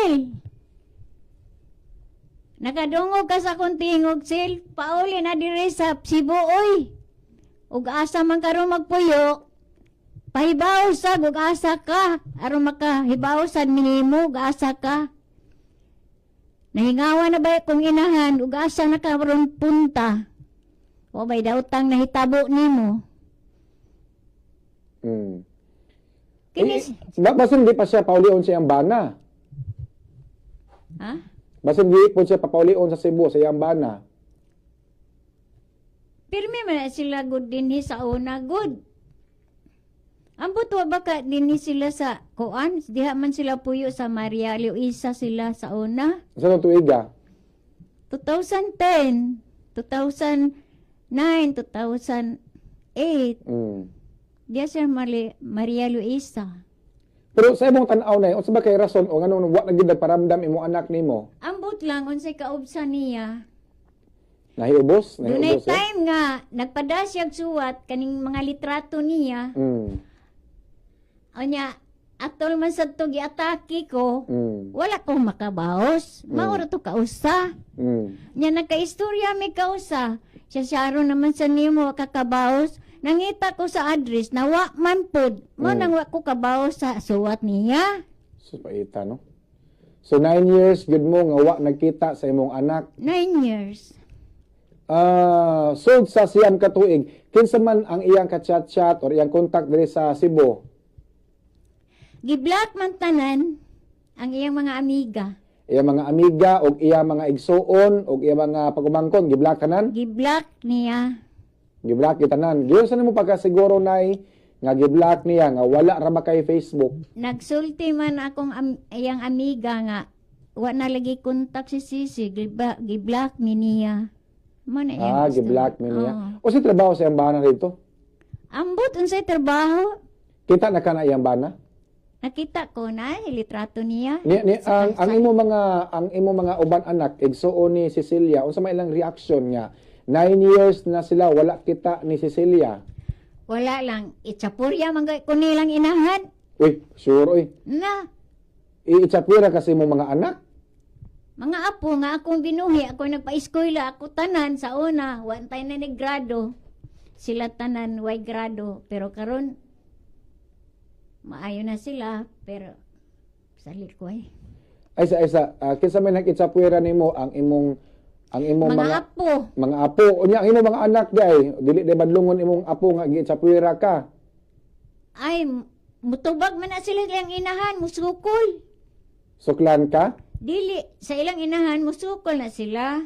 Sil. Nakadungog ka sa akong tingog, Sil. Pauli na diri sa Cebu, oy. Ug asa man karon magpuyo, pahibaw sa ug asa ka aron makahibaw sad minimo ug asa ka. Nahingawa na ba kung inahan ug asa na ka ron punta? O may dautang nahitabo nimo. Kini Eh, basin di pa siya paulion sa iyang bana. Ha? Basin di po siya papaulion sa Cebu sa iyang bana. Pirmi man na sila good dinhi sa una good. Ambot wa ba ka dinhi sila sa kuan? Diha man sila puyo sa Maria Luisa sila sa una. Sa itong tuiga? 2010, 2009, 2008. Diha siya Maria Luisa. Pero sa imong tan-aw na, unsa ba kay rason o nganong wa na gid nagparamdam imong anak nimo? Ambot lang unsay kaubsa niya. Nahiubos? Dunay Nahiubos, eh? time nga nagpada siya suwat kaning mga litrato niya. Unya atol man sa to giatake ko. Wala ko makabaos. Mao ra to kausa. Nya nagkaistorya mi kausa. Siya syaro naman sa nimo kakabaos. Nangita ko sa address na wa man pod. Mo nang wa ko kabaos sa suwat niya. So paita, no? So 9 years gud mo nga wa nagkita sa imong anak. 9 years. Ah, so sa 9 ka tuig, kinsa man ang iyang ka-chat-chat or iyang contact diri sa Cebu? Giblock man tanan ang iyang mga amiga. Iyang mga amiga og iyang mga igsuon og iyang mga pagumangkon, giblock tanan? Giblock niya. Giblock tanan. Giunsa nimo pagkasiguro, nay, nga giblock niya nga wala ra makay Facebook? Nagsulti man akong iyang amiga nga wa na lagi kontak si Sisi, giblock mi niya. Mo na iyang Ah, gusto. giblock mi niya. Oo. O si trabaho sa iyang bana dito? Ambot unsay trabaho. Kita na ka na iyang bana? Nakita ko na litrato niya. Ni Sa ang imo mga uban anak, igsuon ni Cecilia, unsa may ilang reaction nga 9 years na sila wala kita ni Cecilia? Wala lang itsapurya man ko nilang inahan. Uy, sure uy. Na Iitsapwera kasi mo mga anak. Mga apo nga akong binuhi, ako nagpa-eskwela, ako tanan sa una, wa tay na ni grado. Sila tanan way grado, pero karon maayo na sila, pero salit ko eh. Ay sa kinsa may nag-itsapwera nimo, ang imong Mga mga apo. Mga apo? Unya ang imong mga anak di ay dili di badlongon imong apo nga giitsapwera ka? Ay, mutubag man na sila ilang inahan, musukol. Suklan ka? Dili sa ilang inahan, musukol na sila.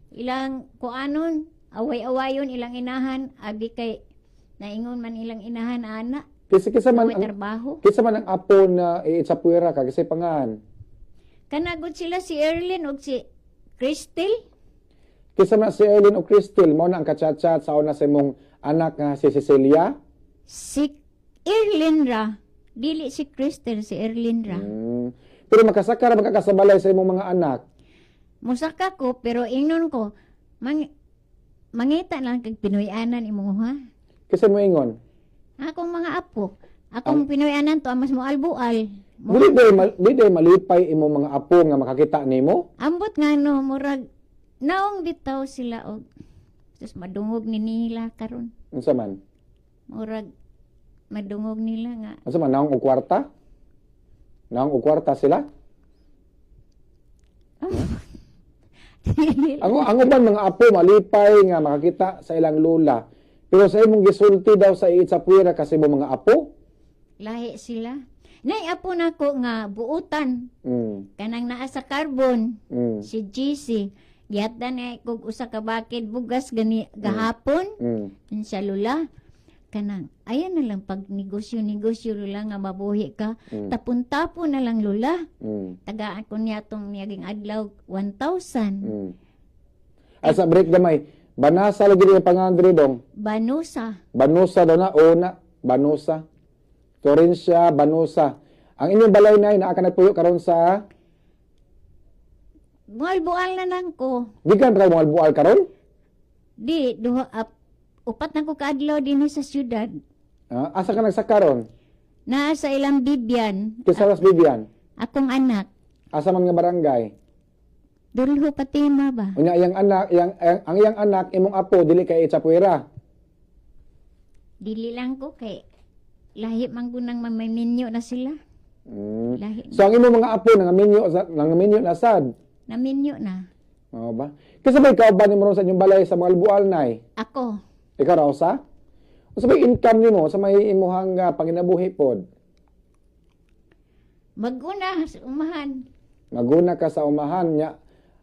Ilang kuanon, away-awayon ilang inahan, abi kay naingon man ilang inahan ana, Kasi kinsa man may ang trabaho. Kinsa man ang apo na iitsapwera ka, kasi pangan? Kanagod sila si Erlyn og si Crystal. Kinsa man si Erlyn o Crystal mo na ang kachat-chat sa una sa imong anak nga si Cecilia? Si Erlyn ra. Dili si Crystal, si Erlyn ra. Pero makasaka ra makakasabalay sa imong mga anak? Musaka ko pero ingnon ko mangita lang kag Pinoy-anan imo ha. Kasi mo ingon? Akong mga apo. Akong Pinoy-anan to mas mo albual. Mo, Dili day malipay imong mga apo nga makakita nimo? Ambot nga no, murag naong bitaw sila og sus, madungog ni nila karon. Unsa man? Murag madungog nila nga Unsa man, naong og kwarta? Naong og kwarta sila? Ang uban mga apo malipay nga makakita sa ilang lola. Pero sa imong gisulti daw sa iitsapwera kasi mo mga apo? Lahi sila. Nay apo nako nga buutan kanang naa sa carbon, si GC. Gihatdan na kog usa ka bakid bugas gani gahapon. Sa lula kanang ayan na lang pag negosyo negosyo, lula, nga mabuhi ka. Tapon-tapon na lang, lula. Tagaan ko niya tong niyaging adlaw 1,000. Asa break gamay. Banasa lagi din ang pangalan diri dong. Banusa. Banusa daw na o na Banusa. Florencia Banusa. Ang inyong balay na naa ka nagpuyo karon sa Bual-bual na lang ko. Gikan ra mo bual karon? Di duha up, upat na ko kaadlaw dinhi sa syudad. Ah, asa ka nagsaka ron? Naa sa ilang bibyan. Kinsa ras bibyan? Akong anak. Asa man nga barangay? Dulho Fatima ba? Unya iyang anak, iyang, ang iyang anak, imong apo, dili kay itsapwera. Dili lang ko kay lahi man ko nang mamiminyo na sila. Lahi. So ang imong mga apo nangaminyo na sad. Naminyo na. Oo ba? Kasi ba ikaw ba nimo ron sa inyong balay sa mga albual, nay? Ako. Ikaw raw sa? Unsa may income nimo sa may imuhang panginabuhi pod? Maguna sa umahan. Maguna ka sa umahan nya.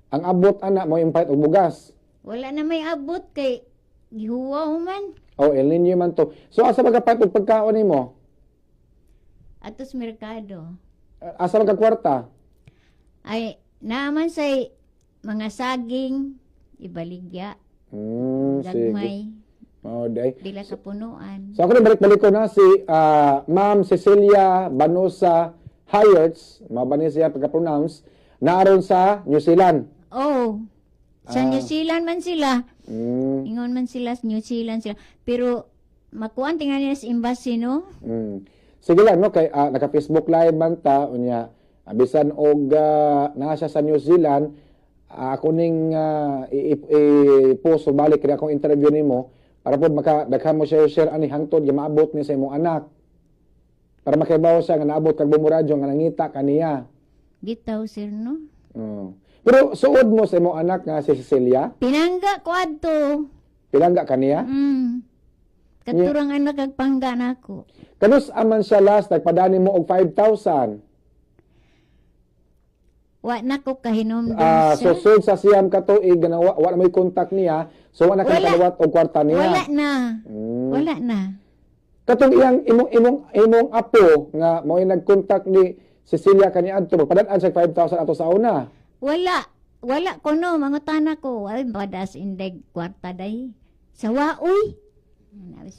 Ang abot ana mo impalit og bugas. Wala na may abot kay gihuwaw man. Oh, El Niño man to. So asa ba ka palit og pagkaon nimo? Atos merkado. Asa man ka kwarta? Ay, naaman say mga saging ibaligya, Sige. gagmay, Oh, day. dila kapunuan. So ako na balik-balik ko na si Ma'am Cecilia Banosa Hayerts, mabani siya pagka-pronounce, naaron sa New Zealand. Oh, sa New Zealand man sila. Ingon man sila sa New Zealand sila. Pero makuan tingali nila sa embassy, no? Sige lang, no, kay naka-Facebook Live man ta unya, bisan og naa siya sa New Zealand, ako ning i-post o balik kay akong interview nimo para pod maka daghan mo share share ani hangtod nga maabot ni sa imong anak. Para makaibaw siya nga naabot kag Bombo Radyo nga nangita kaniya. Bitaw, sir, no? Pero suod mo sa imong anak nga si Cecilia? Pinangga ko adto. Pilangga kaniya? Katurang anak ag pangga nako. Kanus aman siya last nagpadani mo og 5,000? Wa na ko kahinomdom So sir. sud sa 9 ka tuig nga wa na mo'y contact niya, so wa na ka Wala. nakaliwat og kwarta niya. Wala na. Wala na. Katong iyang imong imong imong apo nga mao'y nag-contact ni Cecilia kaniadto, magpadad-an siya 5,000 ato sa una? Wala. Wala ko no, mangutana ko. Ay, padas inday kwarta day. Sawa, uy.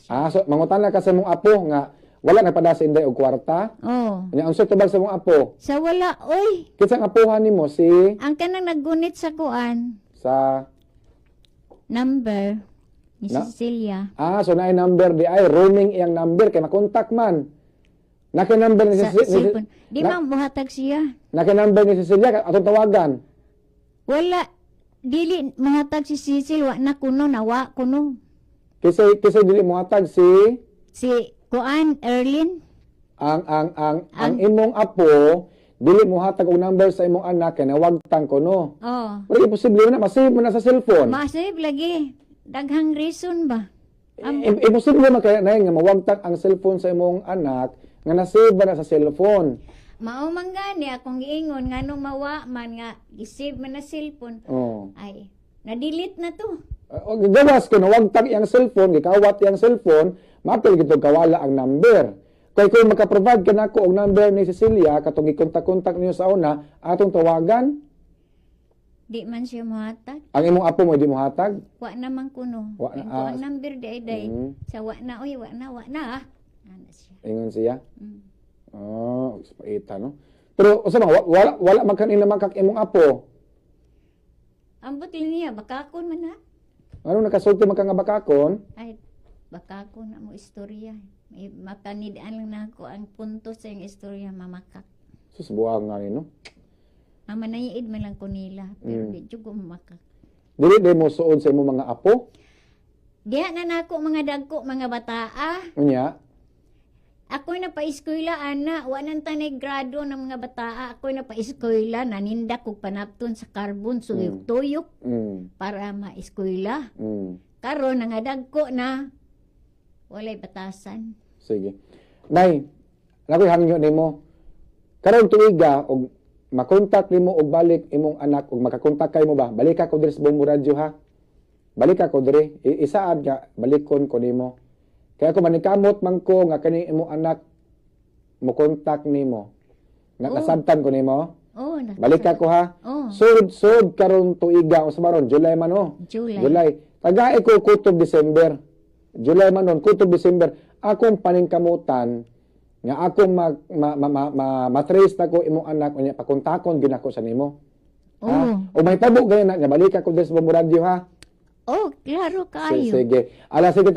Ah, so mangutana ka sa imong apo nga wala nagpada sa inday og kwarta. Oh. Nya unsa tubag sa imong apo? Sa wala, uy. Kinsa ang apuhan nimo si Ang kanang naggunit sa kuan, sa number ni Na? Cecilia. Ah, so naay number di ay roaming iyang number kay makontak man. Naka number ni Sa cellphone. Di man buhatag siya. Naka number ni Cecilia atong tawagan. Wala. Dili mahatag si Cecil, wa na kuno, nawa kuno. Kasi kasi dili mohatag si Si kuan Erlin. Ang imong apo dili mohatag og number sa imong anak kay nawagtang kuno. Oh. Pero imposible na masave mo na sa cellphone. Ma-save lagi. Daghang reason ba? Imposible man kaya na nga mawagtang ang cellphone sa imong anak nga na-save ba na sa cellphone. Mao man gani akong giingon nganong mawa man nga gi-save man na cellphone. Ay, na-delete na to. O gawas ko nawagtang iyang cellphone, gikawat iyang cellphone, maapil gito kawala ang number. Kay kung maka-provide ka nako og number ni Cecilia katong gikontak-kontak niyo sa una, atong tawagan. Di man siya mohatag. Ang imong apo mo di mohatag? Wa na man kuno. Wa na, Ang kuan number di ay day. Sa wa na oy, wa na, wa na. Ah. Ana siya. Ingon siya. Oh, paita no. Pero usa man wala wala man kanina makak imong apo. Ambot lang niya bakakon man ha. Ano nakasulti man ka nga bakakon? Ay, bakakon na mo istorya. May makanidaan lang nako ang punto sa iyang istorya mamakak. Sus, buang nga ni no. Mama naiid man lang ko nila, pero di jud ko mamakak. Dili di mo suod sa imong mga apo. Diha na nako mga dagko mga bataa. Unya, Ako'y napaeskwela, ana. Wa nang tanay grado ng mga bataa. Ako'y napaeskwela, naninda kog panapton sa carbon, suyok-tuyok para maeskwela. Karon nangadagko na walay batasan. Sige. Nay, nakoy hangyo nimo. Karon tuiga og makontak nimo og balik imong anak og makakontak kay mo ba? Balik ka ko diri sa Bombo Radyo ha. Balik ka ko diri. Isaad nga balikon ko nimo. Kaya kung manikamot man ko nga kani imong anak mo kontak nimo. Na, nasabtan ko nimo. Oh, Balik ka ko ha. Oh. Sud sud karon tuiga o sa maron July man oh. July. July. Tagae ko kutob December. July man nun, kutob December. Akong paningkamutan nga akong ma, ma, ma, ma, ma, matrace na ko imong anak unya pakontakon gyud nako sa nimo. Oh. Ha? O may tabo gayon na nga balik ka ko diri sa Bombo Radyo ha. Oh, klaro kaayo. Sige. Alas sige.